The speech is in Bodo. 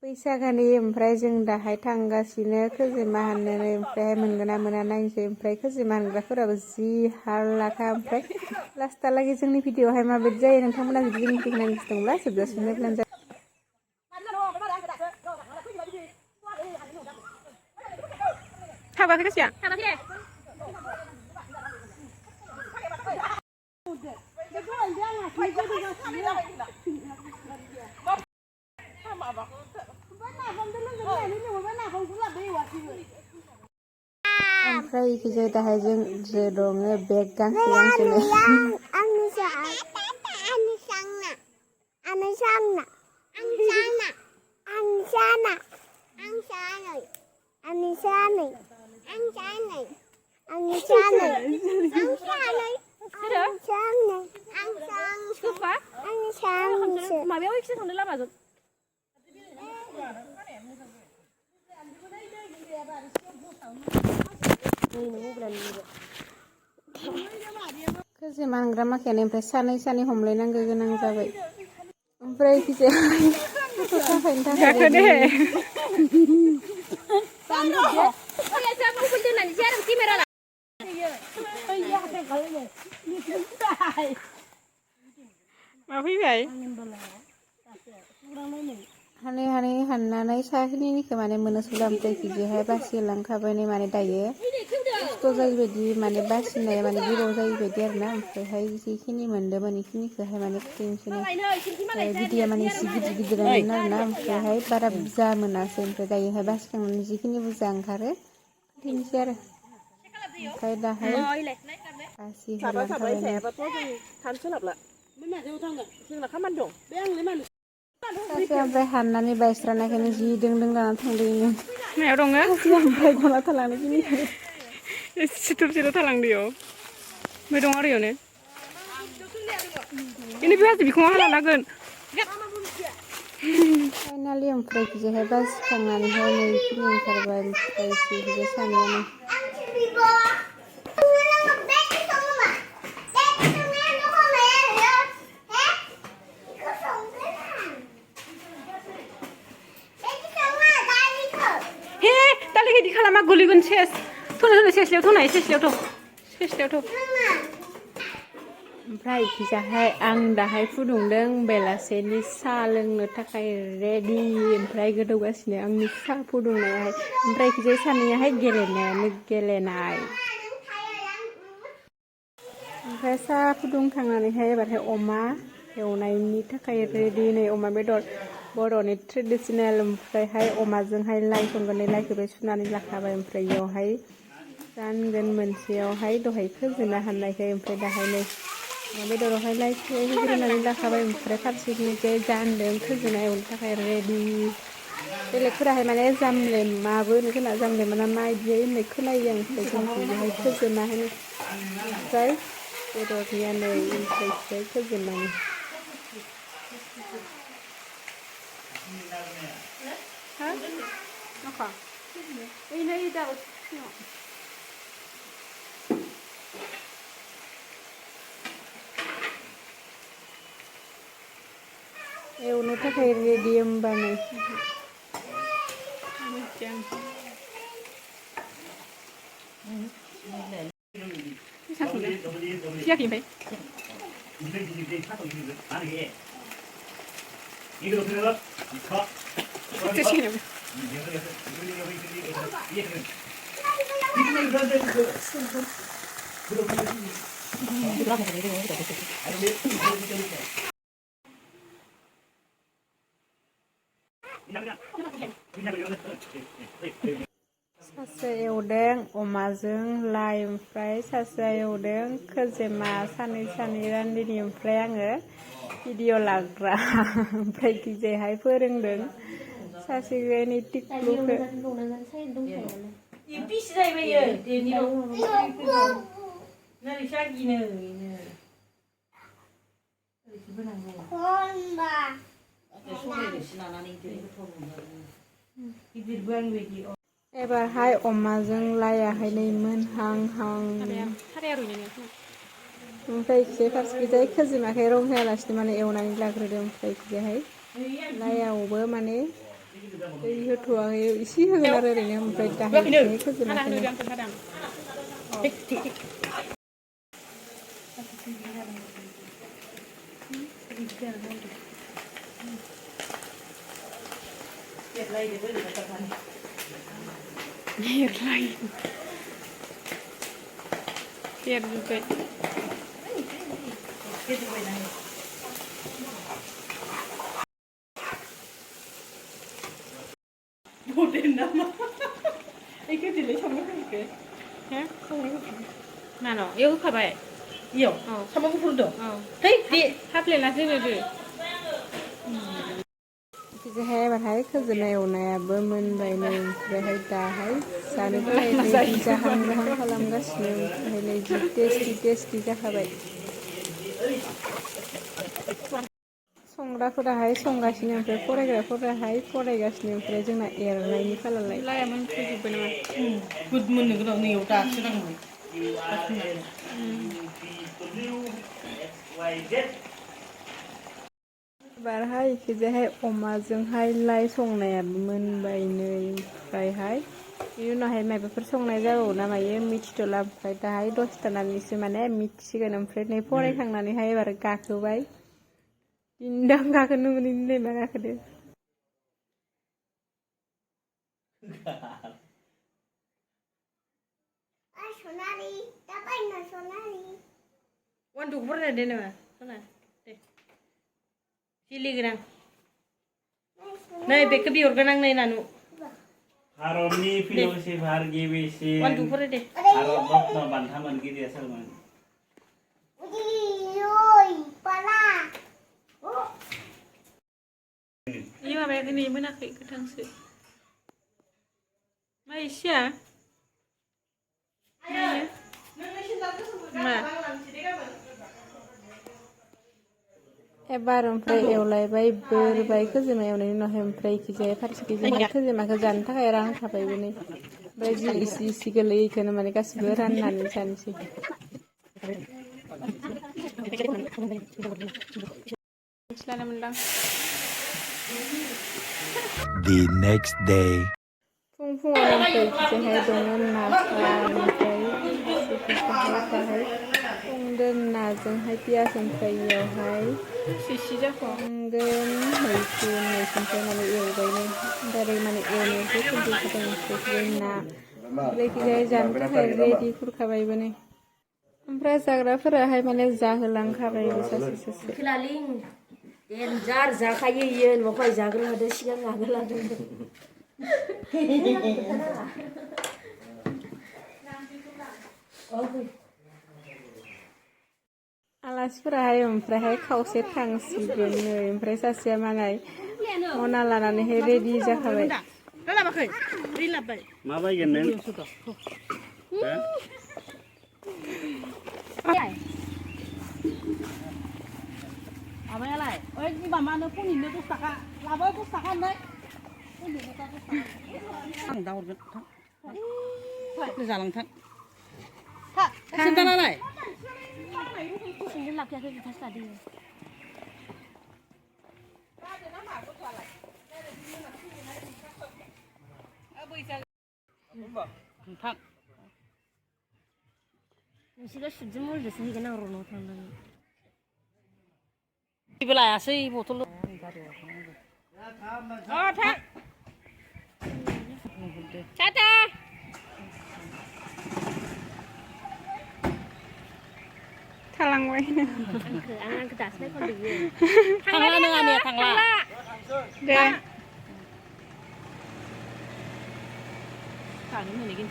बैसागानि ओमफ्राय जों दाहाय थांगासिनो खोजिमा हाननो ओमफ्राय मोनगोना मोना नायनोसै ओमफ्राय खोजिमा हानग्राफोराबो जि हारलाखा ओमफ्राय लास्टहालागै जोंनि भिडिअआवहाय माबायदि जायो नोंथांमोना जुदि जोंनि भिडिअखौ नायनो गोसो दंब्ला जोबजासिम नायब्लानो जाबाय। थाबाखै गोसिया ओमफ्राय इखिजाय दाहाय जों दङ बेग गांसे गांसेनो माबायाव एसे थांनो लामाजों खोजिमा हानग्रा माखायानो ओमफ्राय सानै हमलायनांगौ गोनां जाबाय ओमफ्राय इखिजाय फट' साफायनो थाखाय मा फैबाय हानै हाननानै साखिनिखौ माने मोनोसोला ओमफ्राय इखिजायहाय बासिलांखाबाय माने दायो खस्थ' जायैबायदि माने बासिनाया माने गोबाव जायैबायदि आरोना ओमफ्रायहाय जिखिनि मोनदोंमोन इखिनिखौहाय माने खोख्लैनोसै बिदिया माने एसे गिदिरानोमोन आरोना ओमफ्रायहाय बारा बुरजा मोनासै ओमफ्राय दायोहाय बासिखांनानै जिखिनि बुरजा ओंखारो खोख्लैनोसै आरो ओमफ्राय दाहाय बासिहरलांखाबाय ओमफ्राय हाननानै बायस्रानायखायनो जि दों लाना थांदों मायाव दङ ओमफ्राय गना थालांनाय सिथुब थालांदों ओमफ्राय दं आरो इयावनो इनि बे बिखुङाव हाला लागोन फाइनालि ओमफ्राय इखिजायहाय बासिखांनानैहाय नै इखिनि ओंखारबाय ओमफ्राय इखिजाय सानैयानो इदि खालामा गोलैगोन सेस सेस्लायावथ' ओमफ्राय इखिजाहाय आं दाहाय फुदुंदों बेलासेनि साहा लोंनो थाखाय रेडि ओमफ्राय गोदौगासिनो आंनि साहा फुदुंनायाहाय ओमफ्राय इखिजाय सानैयाहाय गेलेनाय ओमफ्राय साहा फुदुंखांनानैहाय एबारहाय अमा एवनायनि थाखाय रेडि नै अमा बेदर बर'नि ट्रेडिसनेल ओमफ्रायहाय अमाजोंहाय लाइ संगोन लाइखौबो सुनानै लाखाबाय ओमफ्राय इयावहाय जानगोन मोनसेयावहाय दहाय खोजिमा हाननायखाय ओमफ्राय दाहाय नै अमा बेदरावहाय लाइखौ होग्रोनानै लाखाबाय ओमफ्राय फारसेथिंजाय जानदों खोजिमा एवनो थाखाय रेडि बेलेगफोराहाय माने जामलेमाबो होनो जामलेमा ना मा इदि होननाय खोनायो आं ओमफ्राय जोंनिथिंजायहाय खोजिमा होनो ओमफ्राय बेदरनिया नै ओमफ्राय खोजिमानि एवनो थाखाय रेडि होमबानो सासे एवदों अमाजों लाइ ओमफ्राय सासे एवदों खोजिमा सानै रान्दिनि ओमफ्राय आङो भिडिअ लाग्रा ओमफ्राय गिजेहाय फोरोंदों सासेनि टिक्लुखौ एबारहाय अमाजों लायाहाय नै मोनहांहां ओमफ्राय इखिजाय फार्सेखिजाय खोजिमाखै रं होआलासिनो माने एवनानै लाग्रोदों ओमफ्राय इखिजायहाय लायावबो माने दै होथ'वाखै इसे होगोन आरो ओरैनो ओमफ्राय दाहाय खोजिमाखैनो 나는 이거 가봐요. 이요? 사먹고 부른다. 네, 하플레나 세면도. इखिजायहाय एबारहाय खोजिमा एवनायाबो मोनबाय नै ओमफ्रायहाय दाहाय जानो थाखाय रेडि जाहां खालामगासिनो ओमफ्राय नै जि टेस्टि जाखाबाय संग्राफोराहाय संगासिनो ओमफ्राय फरायग्राफोराहाय फरायगासिनो ओमफ्राय जोंना एरनायनि फालालाय लाया मोनफैजोब्बाय नामा? गुद मोननो गोनां नैयाव दासो नांगौ एबारहाय इखिजायहाय अमाजोंहाय लाइ संनायाबो मोनबाय नै ओमफ्रायहाय बेनि उनावहाय माबाफोर संनाय जाबावो ना मायो मिथिथ'ला ओमफ्राय दाहाय दसे थानानैसो माने मिथिसिगोन ओमफ्राय नै फरायखांनानैहाय एबार गाखोबाय दिन्दां गाखोनो मोनै दिनै मा गाखोदो Sonari, dapat nak sonari. wan duk faraयदो नामा? सना दे सिलिग्रां नै बेखौ बिहरगोन आं नै नानु भारतनि फिलसफार गिबिसिन wan duk फरायदो भारत रत्न बान्था मोनगिरिया सोरमोन? Ui, pala. इ माबाया दिनै मोनाखै गोथांसो मा इसेया मा एबार ओमफ्राय एवलायबाय बोरबाय खोजिमा एवनायनि उनावहाय ओमफ्राय इखिजाय फारसेखिजाय खोजिमाखौ जानो थाखाय रानखाबायबो नै ओमफ्राय जि इसे गोलैयो इखौनो माने गासिबो राननानै जानोसै मिथिलानो मोनदां The next day. फुङावनो ओमफ्राय इखिजायहाय दङ नाफ्रा ओमफ्राय दाहाय संदों नाजोंहाय पियास ओमफ्राय इयावहाय सिसि जाखो संगोन मैखुनखौ माने एवबाय नै डाइरेक्ट माने एवनायावसो खुन्थुमखादों ओमफ्राय ना ओमफ्राय इखिजाय जानो थाखाय रेडि खुरखाबायबो नै ओमफ्राय जाग्राफोराहाय माने जाहोलांखाबायबो सासे खोलालिं देनजार जाखायो इयो न'खाय जाग्रोलादो सिगां जाग्रोलादो आलासिफोराहाय ओमफ्रायहाय खावसे थांसिगोन नै ओमफ्राय सासेया मालाय मना लानानैहाय रेडि जाखाबाय मा बायगोन नों? माबायालाय ओइ बिमा मानो फुनिनो 10 थाखा लाबो 10 थाखा होनबाय आं दा हरगोन थां जालांथां खोन्थानालाय खुसिंजों लाखियाखै जुथासो लादों नोंथां नोंसोरो सुदजों मुलिजोंसो हैगोन आं रनआव थांनानै जेबो लायासै बथल टाटा थालांबाय आंखौ दासो नायखनदों थांला नों आनैया थांला दे थांनो मोनहैगोन